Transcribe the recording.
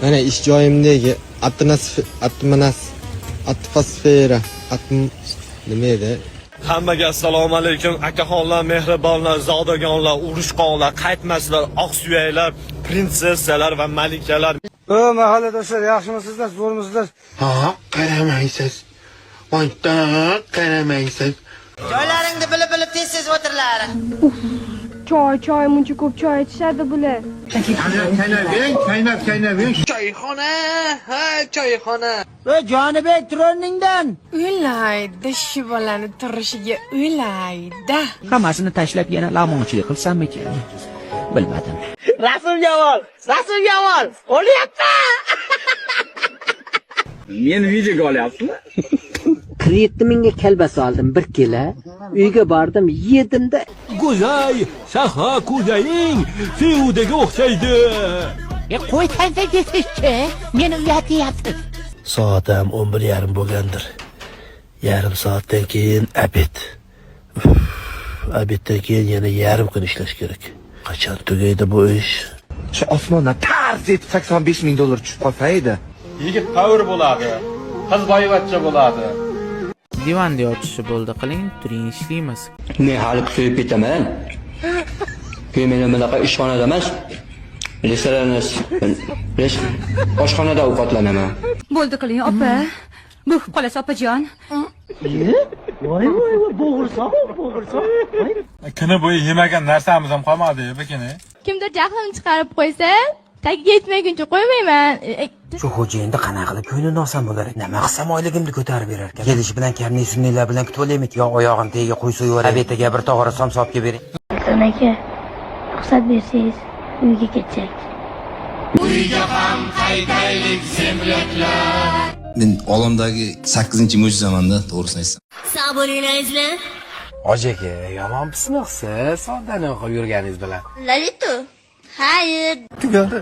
Mana ish joyimdagi atmosfera, nima edi? Hammaga assalomu alaykum, akaxonlar, mehribonlar, zodagonlar, urushqonlar, qaytmaslar, oqsuyaklar, prinsessalar va malikalar. O mahalladoshlar, yaxshimisizlar, zo'rmisizlar? Ha, qaramaysiz. Voyda, qaramaysiz. Joylaringni bilib bilib tez tez o'tirlar. Choy, choy, muncha ko'p choy ichishadi bular. Chaynab bering, chaynab, chaynab bering. Choyxona, ha, choyxona. Ey Jonibek, tur o'rningdan. O'layda, shu bolani turishiga o'layda. Hammasini tashlab yana lag'monchilik qilsammikin, bilmadim. Rasul Javol, Rasul Javol, o'lyapti. Meni videoga olyapsizmi? 47 mingga kolbasa oldim 1 kilo. Uyga bordim, yedimda. Go'zal, sahro ko'zaying Ferudaga o'xshaydi. E, qo'y desizchi, meni uyatyapsiz. Soat ham 11:30 bo'lgandir. Yarim soatdan keyin обед. Обед dan keyin yana yarim kun ishlash kerak. Qachon tugaydi bu ish? Shu osmondan tars etib 85 ming dollar tushib qolsa edi. Yigit power bo'ladi, qiz boyvachcha bo'ladi. Divanda yotishi bo'ldi, qiling, turing, ishlaymiz. Men hali kuyib ketaman. Keyin meni bunaqa ishxonada emas, restoran, oshxonada ovqatlanaman. Bo'ldi, qiling, opa. Bo'kib qolasiz, opajon. Voy voy voy, bo'g'irsoq, bo'g'irsoq. Kuni bo'yi yemagan narsamiz ham qolmadi, bekini. Kimdir jahlim chiqarib qo'ysa, tagiga yetmaguncha qo'ymayman. Shu xo'jayinni qanaqa qilib ko'nglini olsam bo'lar? Nima qilsam oyligimni ko'tarib berar ekan? Kelishi bilan kamni sunniylar bilan kutib olaymi? Yo oyog'im tagiga qo'ysa yuboray. Обед iga bir tog'ora somsa olib kelib bering. Sulton aka, ruxsat bersangiz, uyga ketsak. Uyga ham qaytaylik, земляк lar. Men olamdagi sakkizinchi mo'jizamanda, to'g'risini aytsam. Sog' bo'linglar, azizlar. Hoji aka, yomon pismiqsiz, soddani o'qib yurganingiz bilan. Lalito. Xayr. Tugadi.